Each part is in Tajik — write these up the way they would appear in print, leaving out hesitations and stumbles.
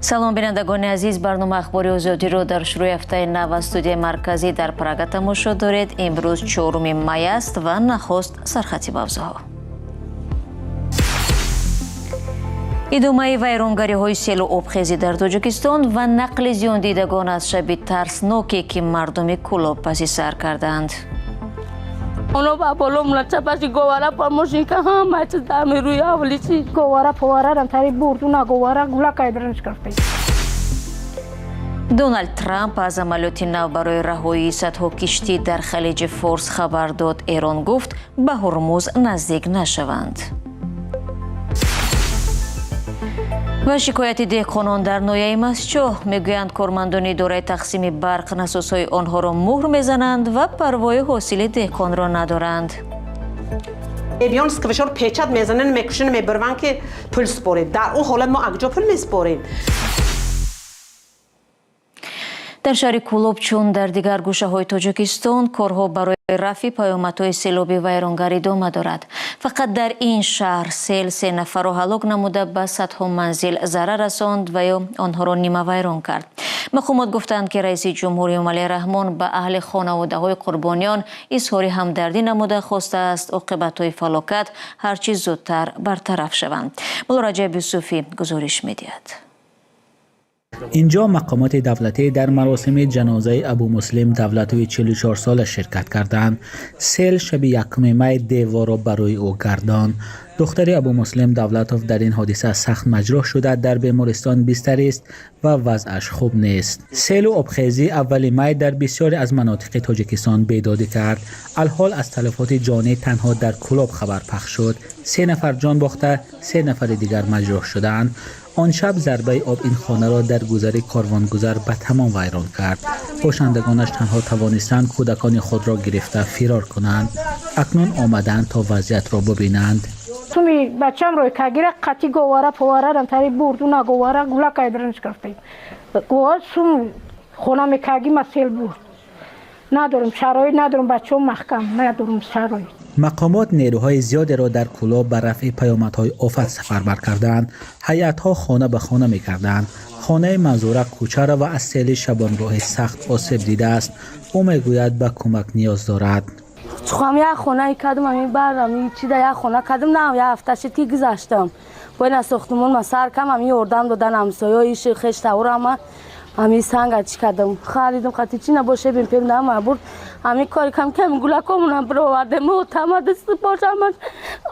Салом, бинандагони азиз. Барнома Ахбори Озодиро дар шурӯи ҳафтаи нав аз студияи марказӣ дар Прага тамошо доред. Имрӯз 4 май аст ва нахуст сархати мавзӯъҳо. Идомаи вайронгариҳои селу обхезӣ дар Тоҷикистон ва нақли зиёндидагон аз шаби тарсноке, ки мардуми Кӯлоб паси сар карданд. Оно ба боло мулача говара па мошинка ҳама чиз дами рӯи ҳавли чи. Говара поварарам тари бурду на говара гула кайдранш крафтай. Доналд Трамп аз амалиёти нав барои раҳоии садҳо киштӣ дар Халиҷи Форс хабар дод. Эрон гуфт, ба Ҳурмуз наздик нашаванд. Ва шикояти деҳқонон дар ноҳияи Мастчоҳ. Мегӯянд, кормандони идораи тақсими барқ насосҳои онҳоро муҳр мезананд ва парвои ҳосили деҳқонро надоранд. Мебиён, сквишор печать мезананд, мекушанд, мебарванд, ки пул според. Дар он ҳолат мо акҷо пул меспорем? Дар шаҳри Кӯлоб, чун дар дигар гӯшаҳои Тоҷикистон, корҳо барои рафъи паёмадҳои селоби вайронгар идома дорад. Фақат дар ин шаҳр сел се нафарро ҳалок намуда, ба садҳо манзил зарар расонд ва ё онҳоро нимавайрон кард. Мақомот гуфтанд, ки раиси ҷумҳур Эмомалӣ Раҳмон ба аҳли хонаводаҳои қурбониён изҳори ҳамдардӣ намуда, хостааст, оқибатҳои фалокат ҳарчи зудтар бартараф шаванд. Мулло Раҷаб Юсуфӣ гузориш медиҳад. Инҷо мақомоти давлатӣ дар маросими ҷанозаи Абумуслим Давлатови 44-сола ширкат карданд. Сел шаби 1 май деворро ба рӯи ӯ гардонд. Духтари Абумуслим Давлатов дар ин ҳодиса сахт маҷрӯҳ шуда, дар бемористон бистарист ва вазъаш хуб нест. Селу обхезӣ аввали май дар бисёре аз манотиқи Тоҷикистон бедодӣ кард. Алҳол аз талафоти ҷонӣ танҳо дар Кӯлоб хабар пахш шуд. Се нафар ҷон бохта, се нафари дигар маҷрӯҳ шуданд. Он шаб зарбаи об ин хонаро дар гузари Корвонгузар ба тамом вайрон кард. Бошандагонаш танҳо тавонистанд кӯдакони худро гирифта фирор кунанд. Акнун омаданд, то вазъиятро бубинанд. Суми бачам рой кагира қати говара поварарам тари бурду на говара гула кайдранш крафтай. Говар сум хона мекаги ма сел бурд. Надорум шароит, надорум, бачаҳо маҳкам, надорум шароит. Мақомот нерӯҳои зиёдеро дар Кӯлоб ба рафъи паёмадҳои офат сафарбар карданд. Ҳайатҳо хона ба хона мекарданд. Хонаи Манзура Кӯчарова аз сели шабонгоҳӣ сахт осеб дидааст. Ӯ мегӯяд, ба кӯмак ниёз дорад. Чухам як хонае кардам, ами барам чида як хона кардам, на як ҳафта шид, ки гузаштам. Бо ина сохтумон ма сар кам, ами ёрдам додан ҳамсоё иши хеш таврама, ами санга чӣ кардам, харидам, хати чӣ набоше, бим пем нама бурд. Ами кори кам кам гулакомонам бировардем, тама даст бошам,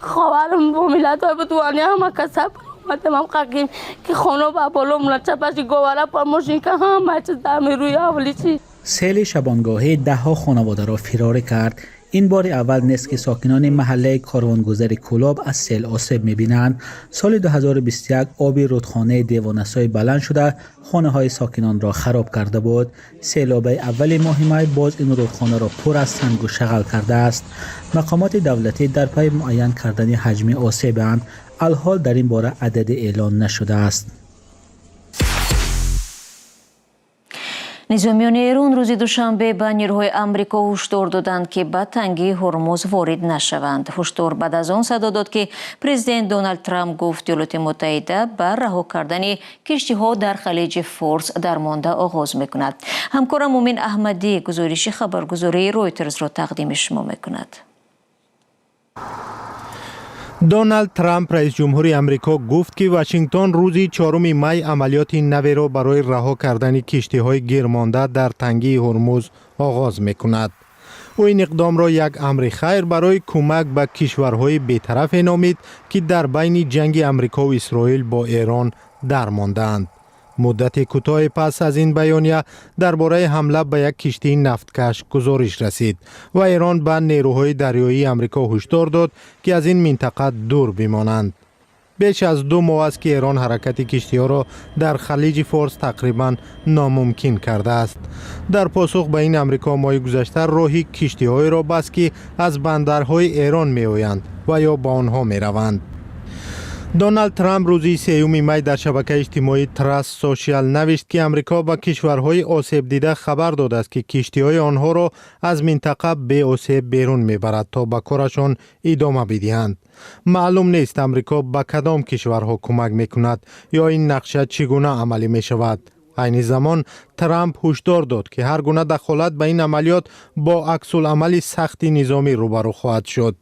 ховарам бо миллатҳои бутувани ҳама каса омадем, ам қақим ки хона ба боло мулачапаши говара па мошинка ҳама чиз дами рӯи ҳавли чи. Сели шабонгоҳӣ даҳҳо хонаводаро фирорӣ кард. Ин бори аввал нест, ки сокинони маҳаллаи Корвонгузари Кӯлоб аз сел осеб мебинанд. Соли 2021 оби рудхонаи Девонасой баланд шуда, хонаҳои сокинонро хароб карда буд. Селобаи аввали моҳи май боз ин рудхонаро пур аз сангу шағал кардааст. Мақомоти давлатӣ дар пайи муайян кардани ҳаҷми осебанд. Алҳол дар ин бора ададе эълон нашудааст. Низомиёни Эрон рӯзи душанбе ба нерӯҳои Амрико ҳушдор доданд, ки ба тангии Ҳурмуз ворид нашаванд. Ҳушдор баъд аз он садо дод, ки президент Доналд Трамп гуфт, Иёлоти Муттаҳида ба раҳо кардани киштиҳо дар Халиҷи Форс дармонда оғоз мекунад. Ҳамкорам Мумин Аҳмадӣ гузориши хабаргузории Ройтерсро тақдими шумо мекунад. Доналд Трамп, раис ҷумҳури Амрико, гуфт, ки Вашингтон рӯзи 4 май амалиёти наверо барои раҳо кардани киштиҳои гирмонда дар тангии Ҳурмуз оғоз мекунад. Ӯ ин иқдомро як амри хайр барои кӯмак ба кишварҳои бетарафе номид, ки дар байни ҷанги Амрикову Исроил бо Эрон дармондаанд. Муддати кӯтоҳе пас аз ин баёния дар бораи ҳамла ба як киштии нафткаш гузориш расид ва Эрон ба нерӯҳои дарёии Амрико ҳушдор дод, ки аз ин минтақа дур бимонанд. Беш аз 2 моҳ аст, ки Эрон ҳаракати киштиҳоро дар Халиҷи Форс тақрибан номумкин кардааст. Дар посух ба ин Амрико моҳи гузашта роҳи киштиҳоеро баст, ки аз бандарҳои Эрон меоянд ва ё ба онҳо мераванд. Доналд Трамп рӯзи 3 май дар шабакаи иҷтимоии Truth Social навишт, ки Амрико ба кишварҳои осебдида хабар додааст, ки киштиҳои онҳоро аз минтақа беосеб берун мебарад, то ба корашон идома бидиҳанд. Маълум нест, Амрико ба кадом кишварҳо кӯмак мекунад ё ин нақша чӣ гуна амалӣ мешавад. Айни замон Трамп ҳушдор дод, ки ҳар гуна дахолат ба ин амалиёт бо аксуламали сахти низомӣ рӯбарӯ хоҳад шуд.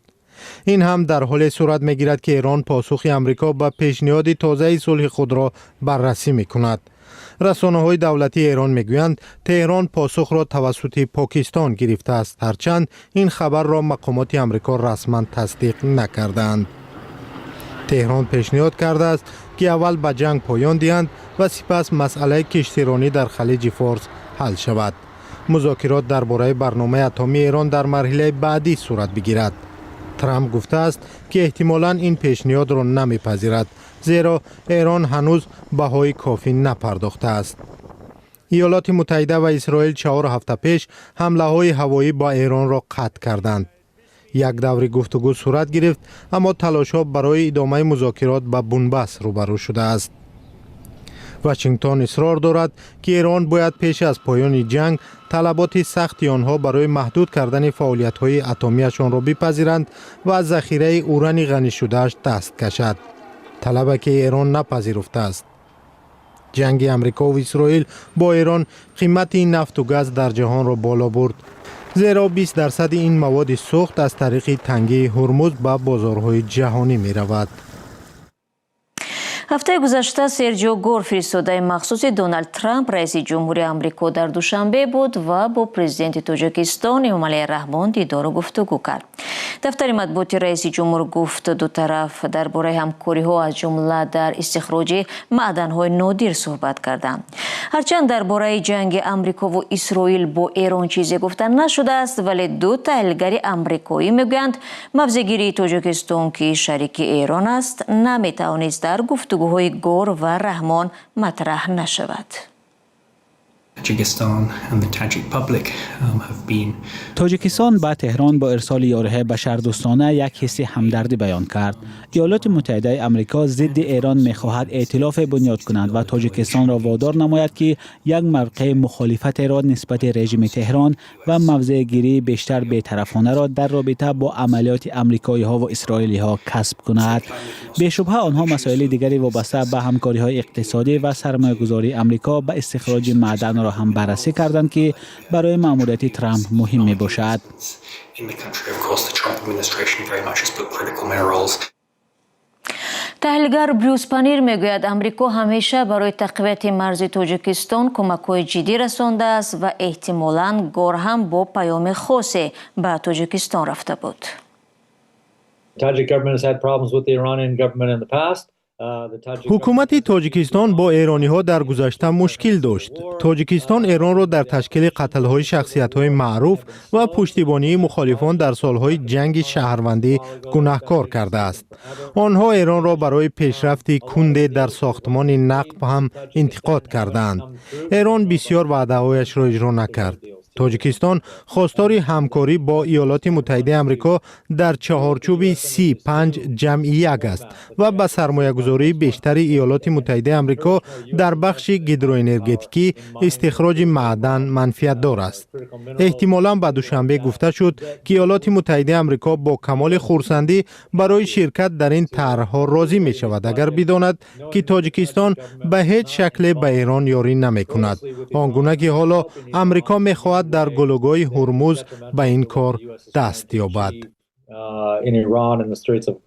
Ин ҳам дар ҳоле сурат мегирад, ки Эрон посухи Амрико ба пешниҳоди тозаи сулҳи худро баррасӣ мекунад. Расонаҳои давлатии Эрон мегӯянд, Теҳрон посухро тавассути Покистон гирифтааст, ҳарчанд ин хабарро мақомоти Амрико расман тасдиқ накардаанд. Теҳрон пешниҳод кардааст, ки аввал ба ҷанг поён диҳанд ва сипас масъалаи киштиронӣ дар Халиҷи Форс ҳал шавад. Музокирот дар бораи барномаи атомии Эрон дар марҳилаи баъдӣ сурат бигирад. Трамп гуфтааст, ки эҳтимолан ин пешниҳодро намепазирад, зеро Эрон ҳанӯз баҳои кофӣ напардохтааст. Иёлоти Муттаҳида ва Исроил 4 ҳафта пеш ҳамлаҳои ҳавоӣ ба Эронро қатъ карданд. Як даври гуфтугӯ сурат гирифт, аммо талошҳо барои идомаи музокирот ба бунбаст рӯбарӯ шудааст. Вашингтон исрор дорад, ки Эрон бояд пеш аз поёни ҷанг талаботи сахти онҳо барои маҳдуд кардани фаъолиятҳои атомиашонро бипазиранд ва аз захираи урани ғанишудааш даст кашад, талабе ки Эрон напазируфтааст. Ҷанги Амрикову Исроил бо Эрон қимати нафту газ дар ҷаҳонро боло бурд, зеро 20 дарсади ин маводи сӯхт аз тариқи тангии Ҳурмуз ба бозорҳои ҷаҳонӣ меравад. Ҳафтаи гузашта Серҷио Гор, фиристодаи махсуси Доналд Трамп, раиси ҷумҳури Амрико, дар Душанбе буд ва бо президенти Тоҷикистон Эмомалӣ Раҳмон дидору гуфтугӯ кард. Дафтари матбуоти раиси ҷумҳур гуфт, ду тараф дар бораи ҳамкориҳо, аз ҷумла дар истихроҷи маъданҳои нодир, суҳбат карданд. Ҳарчанд дар бораи ҷанги Амрикову Исроил бо Эрон чизе гуфта нашудааст, вале ду таҳлилгари амрикоӣ мегӯянд, мавзеъгирии Тоҷикистон, ки шарики Эрон аст, наметавонист дар гуфтугӯҳои Гор ва Раҳмон матраҳ нашавад. Tajikistan and the Tajik public have been Тоҷикистон ба Теҳрон бо ирсоли ёриҳои башардӯстона як ҳисси ҳамдардӣ баён кард. Иёлоти Муттаҳидаи Амрико зидди Эрон мехоҳад эътилофе бунёд кунад ва Тоҷикистонро водор намояд, ки як мавқеи мухолифатеро нисбати режими Теҳрон ва мавзеъгирии бештар бетарафонаро дар робита бо амалиёти амрикоиҳо ва исроилиҳо касб кунад. Бешубҳа, онҳо масоили дигари вобаста ба ҳамкориҳои иқтисодӣ ва сармоягузории Амрико ба истихроҷи маъданро ҳам баррасӣ карданд, ки барои маъмурияти Трамп муҳим мебошад. In the country. Of course, the Trump administration very much has put critical minerals Таҳлилгар Брюс Панир мегӯяд, Амрико ҳамеша барои тақвияти марзи Тоҷикистон кӯмакҳои ҷиддӣ расондааст ва эҳтимолан Гор ҳам бо паёми хосе ба Тоҷикистон рафта буд. Tajik government has had problems with the Iranian government in the past. Ҳукумати Тоҷикистон бо эрониҳо дар гузашта мушкил дошт. Тоҷикистон Эронро дар ташкили қатлҳои шахсиятҳои маъруф ва пуштибонии мухолифон дар солҳои ҷанги шаҳрвандӣ гунаҳкор кардааст. Онҳо Эронро барои пешрафти кунде дар сохтмони Нақб ҳам интиқод кардаанд. Эрон бисёр ваъдаҳояшро иҷро накард. Тоҷикистон хостори ҳамкорӣ бо Иёлоти Муттаҳидаи Амрико дар чаҳорчӯби 35+1 аст ва ба сармоягузории бештари Иёлоти Муттаҳидаи Амрико дар бахши гидроэнергетикӣ, истихроҷи маъдан манфиатдор аст. Эҳтимолан ба Душанбе гуфта шуд, ки Иёлоти Муттаҳидаи Амрико бо камоли хурсандӣ барои ширкат дар ин тарҳҳо розӣ мешавад, агар бидонад, ки Тоҷикистон ба ҳеҷ шакле ба Эрон ёрӣ намекунад, он гуна ки ҳоло Амрико мехоҳад дар гулӯгоҳи Ҳурмуз ба ин кор даст ёбад. In Iran in the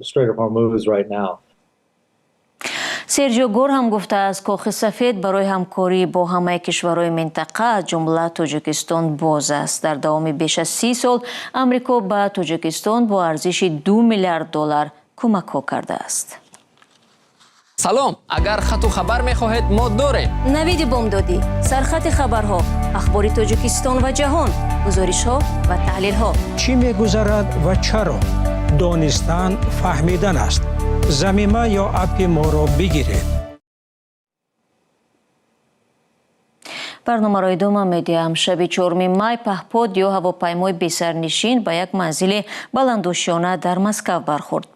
Strait of Hormuz right now. Серҷио Гор ҳам гуфтааст, Кохи Сафед барои ҳамкорӣ бо ҳамаи кишварҳои минтақа, аз ҷумла Тоҷикистон, боз аст. Дар давоми беш аз 30 сол Амрико ба Тоҷикистон бо арзиши 2 миллиард доллар кӯмакҳо кардааст. Салом, агар хату хабар мехоҳед, мо дорем. Навиди бомдодӣ, сархати хабарҳо, ахбори Тоҷикистон ва ҷаҳон, гузоришҳо ва таҳлилҳо. Чӣ мегузарад ва чаро? Донистан фаҳмидан аст. Замима ё аппи моро бигиред. Барномаро идома медиҳам. Шаби 4 май паҳпод ё ҳавопаймои бесарнишин ба як манзили баландошёна дар Москав бархӯрд.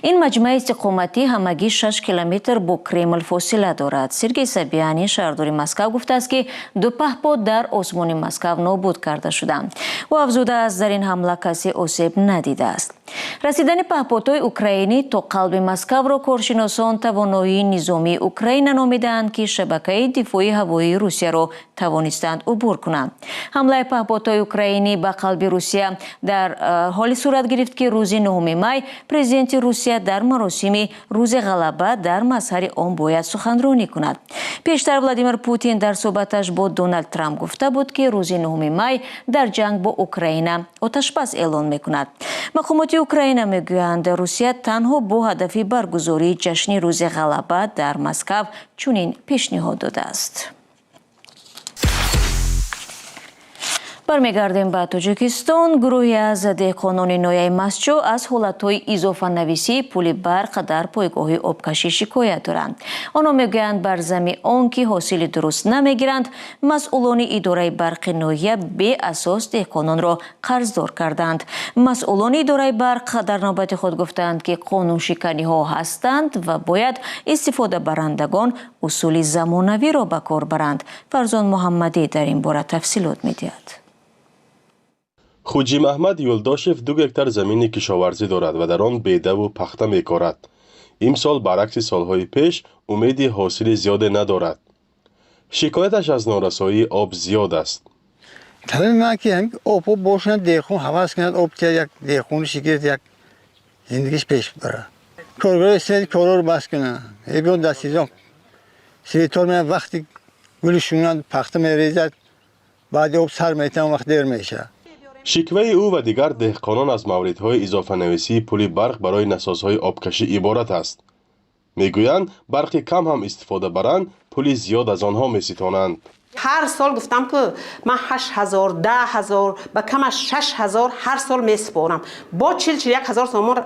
Ин маҷмӯаи истиқоматӣ ҳамагӣ 6 километр бо Кремл фосила дорад. Сергей Собянин, шаҳрдори Москав, гуфтааст, ки ду паҳпод дар осмони Москав нобуд карда шуданд. Ӯ афзудааст, дар ин ҳамла касе осеб надидааст. Расидани паҳподҳои украинӣ то қалби Москавро коршиносон тавоноии низомии Украина номидаанд, ки шабакаи дифои ҳавоии Русияро тавонистанд убур кунанд. Ҳамлаи паҳподҳои украинӣ ба қалби Русия дар ҳоле сурат гирифт, ки рӯзи 9 май президенти Русия дар маросими Рӯзи ғалаба дар мазҳари он бояд суханронӣ кунад. Пештар Владимир Путин дар суҳбаташ бо Доналд Трамп гуфта буд, ки рӯзи 9 май дар ҷанг бо Украина оташбас эълон мекунад. Мақомоти Украина мегӯянд, Русия танҳо бо ҳадафи баргузории ҷашни Рӯзи ғалаба дар Москав чунин пешниҳод додааст. Бармегардем ба Тоҷикистон. Гурӯҳе аз деҳқонони ноҳияи Мастчо аз ҳолатҳои изофанависии пули барқ дар пойгоҳи обкашӣ шикоят доранд. Онҳо мегӯянд, бар зами он ки ҳосили дуруст намегиранд, масъулони идораи барқи ноҳия беасос деҳқононро қарздор карданд. Масъулони идораи барқ дар навбати худ гуфтаанд, ки қонуншиканиҳо ҳастанд ва бояд истифодабарандагон усули замонавиро ба кор баранд. Фарзон Муҳаммадӣ дар ин бора тафсилот медиҳад. Хуҷи Маҳмад Юлдошев 2 гектар замини кишоварзӣ дорад ва дар он бедаву пахта мекорад. Имсол баръакси солҳои пеш умеди ҳосили зиёде надорад. Шикояташ аз норасоии об зиёд аст. Талаби ман ки об бошад, деҳқон ҳавас кунад, об як деҳқони шигирд як зиндагиш пеш барад. Коргарои свет корро бас кунанд. Эбиён дастизон светор меяд, вақти гули шунад пахта мерезад, баъди об сар метавон, вақт дер мешавад. Шикваи ӯ ва дигар деҳқонон аз мавридҳои изофанависии пули барқ барои насосҳои обкашӣ иборат аст. Мегӯянд, барқи кам ҳам истифода баранд, пули зиёд аз онҳо меситонанд. Ҳар сол гуфтам, ки ман 8000, 10 000, ба камаш 6000 ҳар сол месупорам. Бо 40-41 ҳазор сомон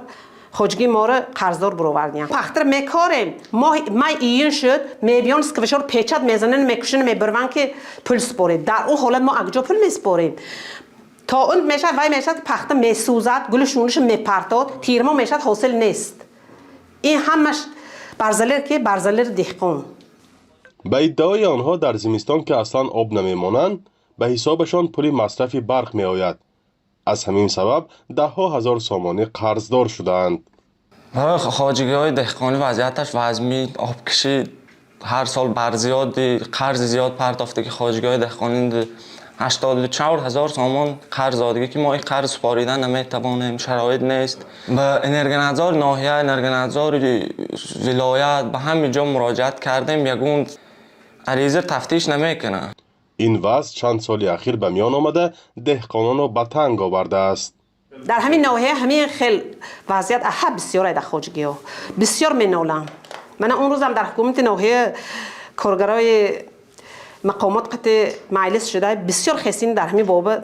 хоҷагии моро қарздор буровардиям. Пахтар мекорем, моҳи май июн шуд, мебиён сквишор печат мезананд, мекушанд, мебарванд, ки пул супоред. Дар он ҳолат мо акҷо пул месупорем? То он мешавад, вай мешавад, пахта месӯзад, гули шуниша мепартод, тирмо мешавад, ҳосил нест. Ин ҳамаш барзалер, ки барзалер деҳқон. Ба иддаои онҳо, дар зимистон, ки аслан об намемонанд, ба ҳисобашон пули масрафи барқ меояд. Аз ҳамин сабаб даҳҳо ҳазор сомонӣ қарздор шудаанд. Барои хоҷагиҳои деҳқонӣ вазъияташ вазмин, обкашӣ ҳар сол бар зиёди қарзи зиёд партофтаги хоҷагиҳои деҳқонӣ 84 ҳазор сомон қарз додагӣ, ки мо ин қарз супоридан наметавонем, шароит нест. Ба энергонадзори ноҳия, энергонадзори вилоят, ба ҳамин ҷо муроҷиат кардем, ягон ариза тафтиш намекунад. Ин вазъ чанд соли ахир ба миён омада, деҳқононро ба танг овардааст. Дар ҳамин ноҳия ҳамин хел вазъият аҳа бисёр дар хоҷагиҳо бисёр менолам. Мана он рӯзам дар ҳукумати ноҳия коргарои мақомот қати маҷлис шуда, бисёр хесин дар ҳамин боба.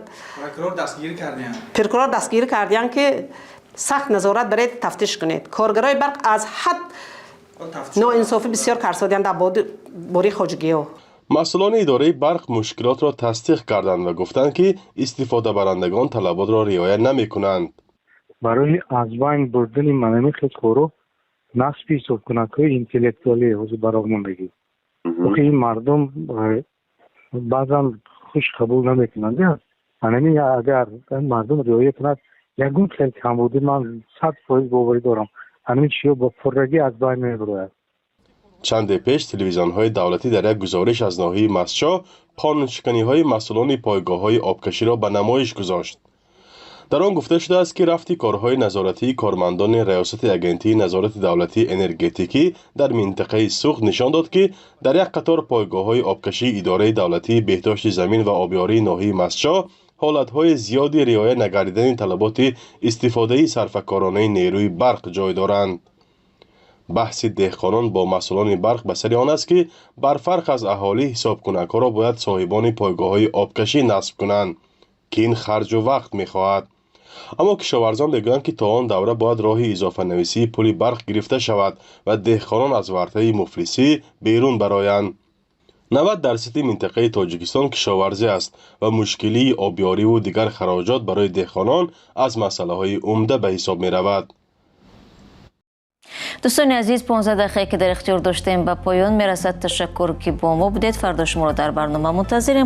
Прокурор дастгирӣ кардиян, ки сахт назорат баред, тафтиш кунед. Коргарои барқ аз ҳад ноинсофӣ бисёр карсодиян дар бораи хоҷагиҳо. Масъулони идораи барқ мушкилотро тасдиқ карданд ва гуфтанд, ки истифодабарандагон талаботро риоя намекунанд. Барои аз байн бурдани манами хел корро насби ҳисобкунакҳои интеллектуалӣ ҳозир ба роҳ мондагӣ. Охи ин мардум баъзан хуш қабул намекунанд. Анами агар мардум риоя кунад, ягон хел камбудӣ, ман 100% боварӣ дорам, ҳамин чиё бо пуррагӣ аз байн мебарояд. Чанде пеш телевизионҳои давлатӣ дар як гузориш аз ноҳияи Мастчоҳ қонуншиканиҳои масъулони пойгоҳҳои обкаширо ба намоиш гузошт. Дар он гуфта шудааст, ки рафти корҳои назоратии кормандони раёсати агентии назорати давлатии энергетикӣ дар минтақаи Суғд нишон дод, ки дар як қатор пойгоҳҳои обкашии идораи давлатии беҳдошти замин ва обёрии ноҳияи Мастчоҳ ҳолатҳои зиёди риоя нагардидани талаботи истифодаи сарфакоронаи нерӯи барқ ҷой доранд. Баҳси деҳқонон бо масъулони барқ ба сари он аст, ки барфарқ аз аҳолӣ ҳисобкунакҳоро бояд соҳибони пойгоҳҳои обкашӣ насб кунанд, ки ин харҷу вақт мехоҳад. Аммо кишоварзон мегӯянд, ки то он давра бояд роҳи изофанависии пули барқ гирифта шавад ва деҳқонон аз вартаи муфлисӣ берун бароянд. 90 дарсади минтақаи Тоҷикистон кишоварзӣ аст ва мушкилии обёриву дигар хароҷот барои деҳқонон аз масъалаҳои умда ба ҳисоб меравад. Дӯстони азиз, 15 дақиқае, ки дар ихтиёр доштем, ба поён мерасад. Ташаккур, ки бо мо будед. Фардо шуморо дар барнома мунтазирем.